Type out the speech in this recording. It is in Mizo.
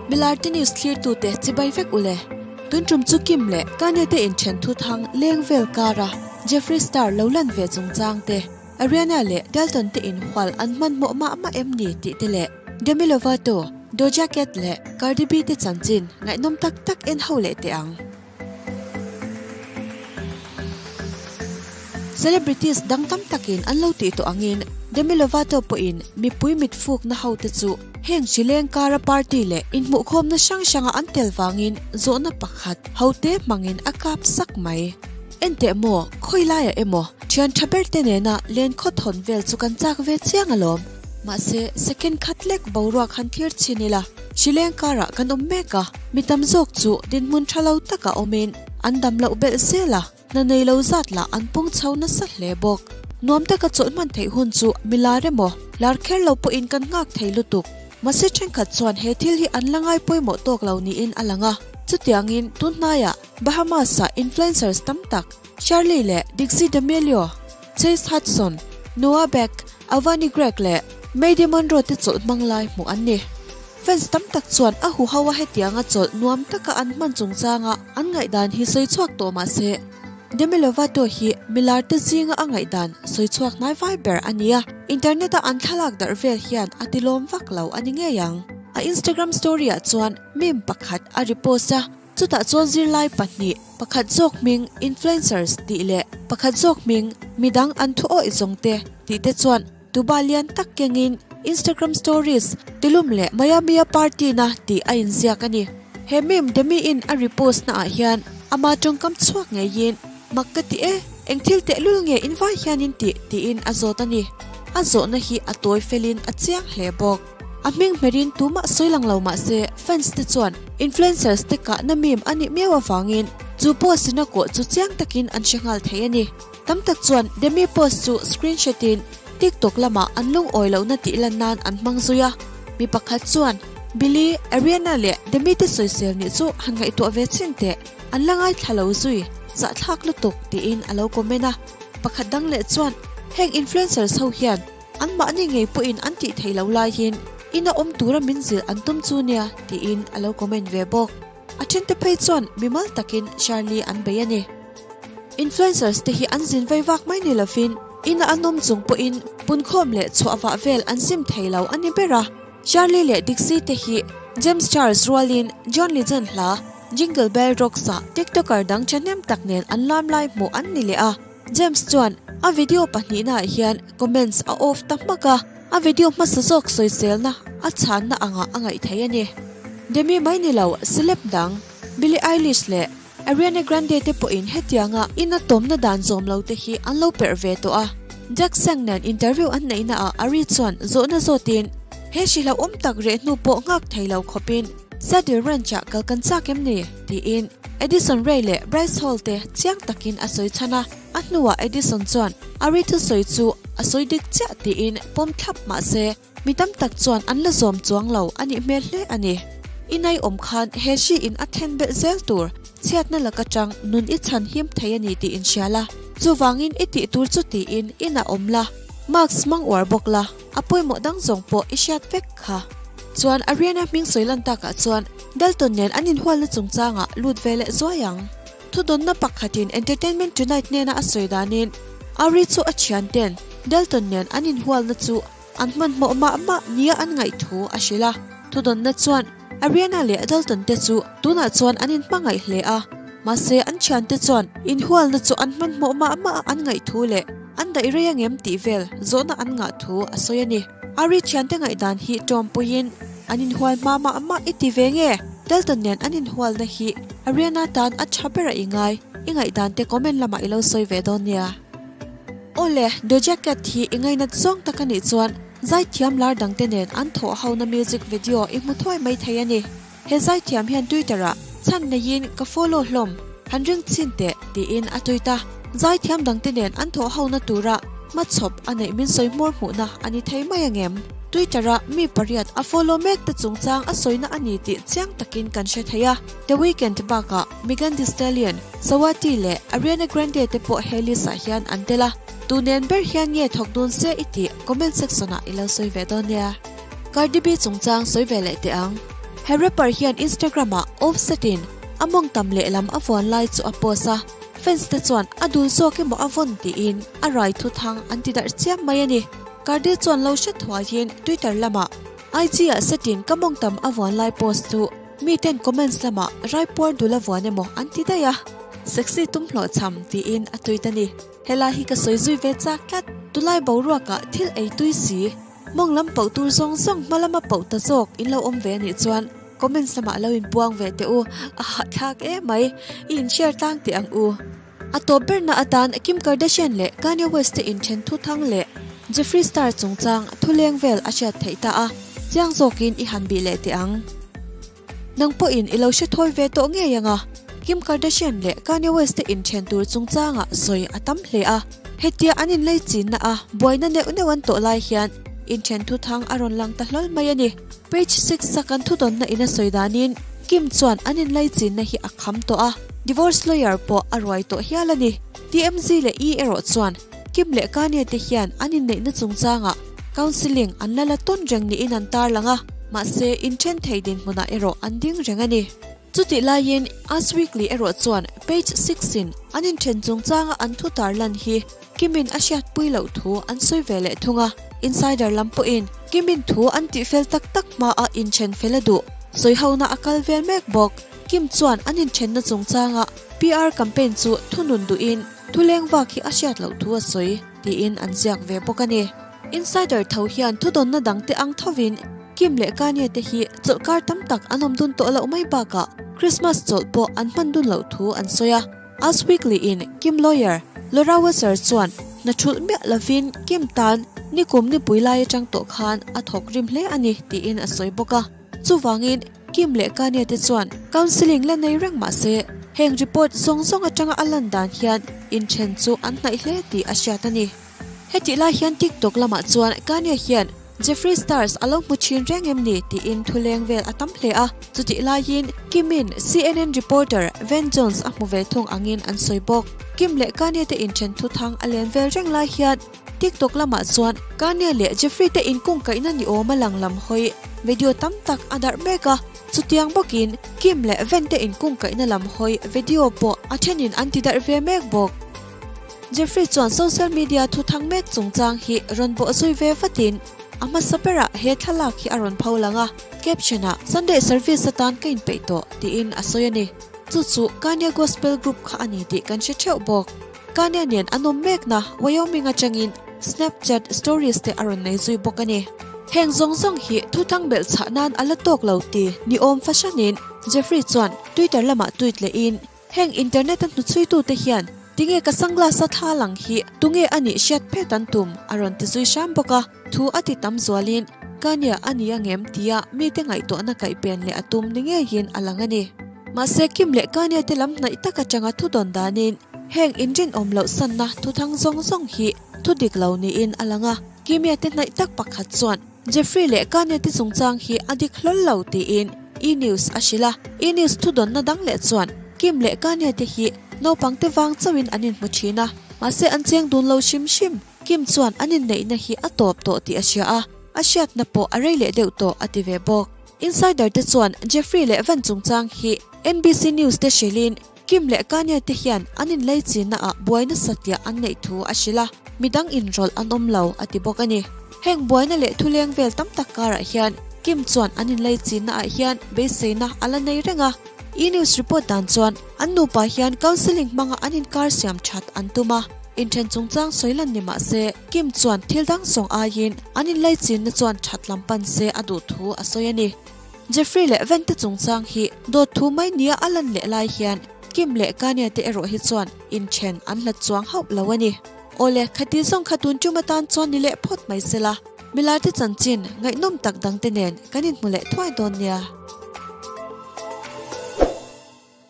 Milarte news thlirtute chibai vek ule. Tun tum chu Kim leh Kanye te inthen thu thang leng vel kara Jeffree Star lo lan ve chungchang te, Ariana leh Dalton te inhual an hmanhmawh mah mah em ni tih te leh Demi Lovato, Doja Cat leh Cardi B te chanchin ngaihnawm tak tak en ho leh teh ang. Celebrities dang tam takin an lo tih tawh angin Demi Lovato pawhin mipui mit fukna hote chu heng hrileng kara party leh inhmuhkhawmna hrang hranga an tel vangin zawhna pakhat hote hmangin a kap sak mai. Enteh maw, khawi laiah emaw thian tha ber te nena len khaw thawn vel chu kan chak ve chiang alawm. Mahse, second khat lek boruak han thlir chhin ila, hrileng karah kan awm mek a, mi tam zawk chu dinhmun tha lo takah awmin an dam loh belh zel a, hna nei lo zat lah an pung chho nasa hle bawk. Nuam taka chawlh hman theih hun chu mi lar emaw, lar kher lo pawhin kan nghak thei lutuk. Mahse thenkhat chuan he thil hi an la ngai pawimawh tawk lo niin a lang a, chutiangin tun hnaiah Bahamas-ah influencers tam tak Charli leh Dixie D'Amelio, Chase Hudson, Noah Beck, Avani Gregg leh Maidie Monroe te chawlh hmang lai hmuh an ni. Fans tam tak chuan a huho a hetianga chawlh nuam taka an hman chungchanga an ngaihdan hi sawi chhuak tawh mah se, Demi Lovato hi milar te zinga a ngaihdan sawi chhuak hnai vai ber a ni a, internet-a an thlalak darh vel hian a tilawm vak lo a ni ngei ang. A Instagram story-ah chuan meme pakhat a repost a. Chutah chuan zirlai pahnih, pakhat zawk hming influencers tih leh pakhat zawk hming midang an thu awih zawng te tih te chuan tuba lian tak kengin Instagram stories tilum leh Miami-a party na tih a inziak a ni. He meme Demi-in a repost naah hian ama tawngkam chhuak ngeiin mak ka ti e, eng thil tehlul nge in vai hianin tih tiin a zawt a ni. A zawhna hi a tawi felin a chiang hle bawk. A hming hmerin tumah sawi lang lo mah se fans te chuan influencers te kahna meme a nih miau avangin chu post in a kawh chu chiang takin an hre nghal thei a ni. Tam tak chuan Demi post chu screenshot in TikTok lamah an lungawi lohna tih lan nan an hmang zui a. Mi pakhat chuan Billie, Ariana leh Demi te sawisel nih chu han ngaihtuah ve chhin teh, an la ngaithla lo zui, zahthlak lutuk tiin a lo comment a. Pakhat dang leh chuan heng influencers ho hian An mahni ngei pawhin an tih theih loh laiin ina awm tura min zilh an tum chu nia tiin a lo comment ve bawk. A thente phei chuan mimal takin Shirley an bei a ni. Influencers te hi an zin vei vak mai ni lovin ina an awm chung pawhin punkhawm leh chhuah vah vel an sim thei lo a ni ber a. Shirley leh Dixie te hi James Charles rualin John Legend hla Jingle Bell Rocks ah TikToker dang thahnem tak nen an lam lai hmuh an ni leh a. James chuan a video pahnihnaah hian comments a off ta hmak a, a video hmasa zawk sawiselna a chhanna angah a ngaih thei a ni. Demi mai ni lo, celeb dang Billie Eilish leh Ariana Grande te pawhin hetianga ina tawmna dan zawm lo te hi an lo perh ve tawh a. Jack Sang nen interview an neihnaah Ari chuan zawhna zawtin he hri hlauhawm tak reh hnu pawh nghak thei lo khawpin Saddle Ranch-ah kal kan chak em ni? tiin Addison Rae leh Bryce Hall te chiang takin a sawi chhan a, a hnuah Addison chuan Ari thusawi chu a sawi dik chiah tiin pawm thlap mah se mi tam tak chuan an la zawm chuang lo a nih hmel hle a ni. I naiawm khan he hri in a then belh zel tur chhiatna lak atang nun i chhan him thei a ni tih inhria la, chuvangin i tih tur chu tiin inah awm la, mask hmang uar bawk la, a pawimawh dang zawng pawh i hriat vek kha. Chuan Ariana hming sawi lan takah chuan Dalton nen an inhualna chungchangah lut ve leh zuai ang. Thudawnna pakhatin Entertainment Tonight hnena a sawi danin Ari chu a thianten Dalton nen an inhualna chu an hmanhmawh mah mah nia an ngaih thu a hrilh a. Thudawnna chuan Ariana leh Dalton te chu tunah chuan an inhmangaih hle a, mahse an thiante chuan inhualna chu an hmanhmawh mah mah an ngaih thu leh an daih rei angem tih vel zawhna an ngah thu a sawi a ni. Ari thiante ngaihdan hi tawmpuiin an inhual hma mah mah i ti ve nge? Dalton nen an inhualna hi Ariana tan a tha ber a i ngai, i ngaihdan te comment lamah i lo sawi ve dawn nia. Awle, Doja Cat hi i ngainat zawng tak a nih chuan zaithiam lar dangte nen an thawh hona music video i hmu thuai mai thei a ni. He zaithiam hian Twitter-ah chhan neiin ka follow hlawm, han ring chhin teh tiin a tweet a. Zaithiam dangte nen an thawh hona tura hmachhawp a neih min sawi hmawr hmuhna a ni thei mai angem? Twitter-a mi pariat a follow mek te chungchang a sawina a ni tih chiang takin kan hre thei a. The Weeknd bakah Megan Thee Stallion, Saweetie leh Ariana Grande te pawh he list-ah hian an tel a. Tu nen ber hian nge thawk dun se i tih comment section-ah i lo sawi ve dawn nia. Cardi B chungchang sawi ve leh teh ang. He rapper hian Instagram ah Offset in a mawngtam lehlam a vuan lai chu a post a, fans te chuan a dul zawk emaw a vawn tiin a rai thuthang an ti darh chiam mai a ni. Cardi chuan lo hre thuaiin Twitter lamah IG ah Set in ka mawngtam a vuan lai post chu miten comments lamah raipuar dul a vuan emaw an ti daih a, sexy tum hlawhchham tiin a tweet a ni. Helai hi ka sawi zui ve chak tlat, tulai boruakah thil ei tui si. Mawng lam pauh tur zawng zawng hma lama pauh ta zawk in lo awm ve anih chuan comments lamah lo inpuang ve teh u, a hahthlak emai, i inshare tlang teh ang u. A tawp berna atan Kim Kardashian leh Kanye West te inthen thu thang leh Jeffree Star chungchang thuleng vel a hriat theih ta a, chiang zawkin i han bih leh teh ang. Nang pawhin i lo hre thawi ve tawh ngei ang a, Kim Kardashian leh Kanye West te inthen tur chungchangah sawi a tam hle a. Hetia an inlei chinna a buaina neuh neuh an tawh lai hian inthen thuthang a rawn lang ta hlawl mai a ni. Page Six a kan thudawnna in a sawi danin Kim chuan an inlei chinna hi a kham tawh a, divorce lawyer pawh a ruai tawh hial a ni. TMZ leh E erawh chuan Kim leh Kanye te hian an inneihna chungchangah Counselling an la la tawn reng niin an tarlang a, mahse inthen thei dinhmunah erawh an ding reng a ni. Chutih laiin Us Weekly erawh chuan page six-in an inthen chungchanga an thu tarlan hi Kimin a hriatpui loh thu an sawi ve leh thung a, Insider lam pawhin Kimin thu an tihfel tak tak hmaa inthen fel a duh sawihona a kal vel mek bawk. Kim chuan an inthenna chungchanga PR campaign chu thunun duhin thuleng vak hi a hriat loh thu a sawi. Tiin an ziak ve bawk a ni. Insider tho hian thudawnna dangte ang thovin Kim leh Kanye te hi chawlhkar tam tak an awm dun tawh loh mai bakah Christmas chawlh pawh an hman dun loh thu an sawi a. Us Weekly in Kim lawyer Laura Wasser chuan hna thulh miah lovin Kim tan nikum nipui lai atang tawh khan a thawk rim hle a ni tiin a sawi bawk a. Chuvangin Kim leh Kanye te chuan counselling la nei reng mah se, heng report zawng zawng atanga a lan dan hian inthen chu an hnaih hle tih a hriat a ni. Hetih lai hian TikTok lamah chuan Kanye hian Jeffree Stars a lo hmu thin reng em ni tiin thu leng vel a tam hle a, chutih laiin Kim-in CNN reporter Van Jones a hmu ve thung angin an sawi bawk. Kim leh Kanye te inthen thu thang a len vel reng lai hian TikTok lamah chuan Kanye leh Jeffree te inkungkaihna ni awm a lang lam hawi video tam tak a darh mek a, chutiang bawkin Kim leh Van te inkungkaihna lam hawi video pawh a thenin an ti darh ve mek bawk. Jeffree chuan social media thu thang mek chungchang hi rawn bawh zui ve vatin a hmasa berah he thlalak hi a rawn pho lang a, caption ah Sunday service atan ka inpeih tawh tiin a sawi a ni. Chu chu Kanye Gospel Group kha a ni tih kan hre theuh bawk. Kanye nen an awm mekna Wyoming atangin Snapchat stories te a rawn nei zui bawk a ni. Heng zawng zawng hi thuthang belh chhah nan a la tawk lo ti ni awm fahranin Jeffree chuan Twitter lamah tweet lehin, Heng internet a hnuchhuitute hian tinge ka sunglass a thla lang hi tunge a nih hriat phet an tum a rawn ti zui hram bawk a, thu a ti tam zualin Kanye a ni angem tia mite ngaihtuahna kaih pen leh a tum ni ngeiin a lang a ni. Mahse Kim leh Kanye te lam hnaih tak atanga thu dawn danin heng inrinawm loh sanna thuthang zawng zawng hi thu dik lo niin a lang a. Kimia te hnaih tak pakhat chuan Jeffrey leh Kanye te chungchang hi a dik hlawl lo tiin E! News a hrilh a. E! News thu dawnna dang leh chuan Kim leh Kanye te hi naupang te vang chauhin an inhmu thin a, mahse an cheng dun lo hrim hrim. Kim chuan an inneihna hi a tawp tawh tih a hria a, a hriatna pawh a rei leh deuh tawh a ti ve bawk. Insider te chuan Jeffrey leh Van chungchang hi NBC News te hrilhin Kim leh Kanye te hian an inlei chinna ah buaina satliah an neih thu a hrilh a, midang inrawlh an awm lo a ti bawk a ni. Heng buaina leh thuleng vel tam tak karah hian Kim chuan an inlei chinna ah hian beiseina a la nei reng a. E! News report dan chuan an nupa hian counselling hmanga an inkar siam that an tum a, inthen chungchang sawi lan ni mah se Kim chuan thil dang zawng aiin an inlei chinna chuan that lam pan se a duh thu a sawi a ni. Jeffrey leh Van te chungchang hi dawt thu mai nia a lan leh lai hian Kim leh Kanye te erawh hi chuan inthen an hlat chuang hauh lo a ni. Awle, khati zawng kha tun tum atan chuan ni leh phawt mai sela, milarte chanchin ngaihnawm tak dangte nen kan inhmu leh thuai dawn nia.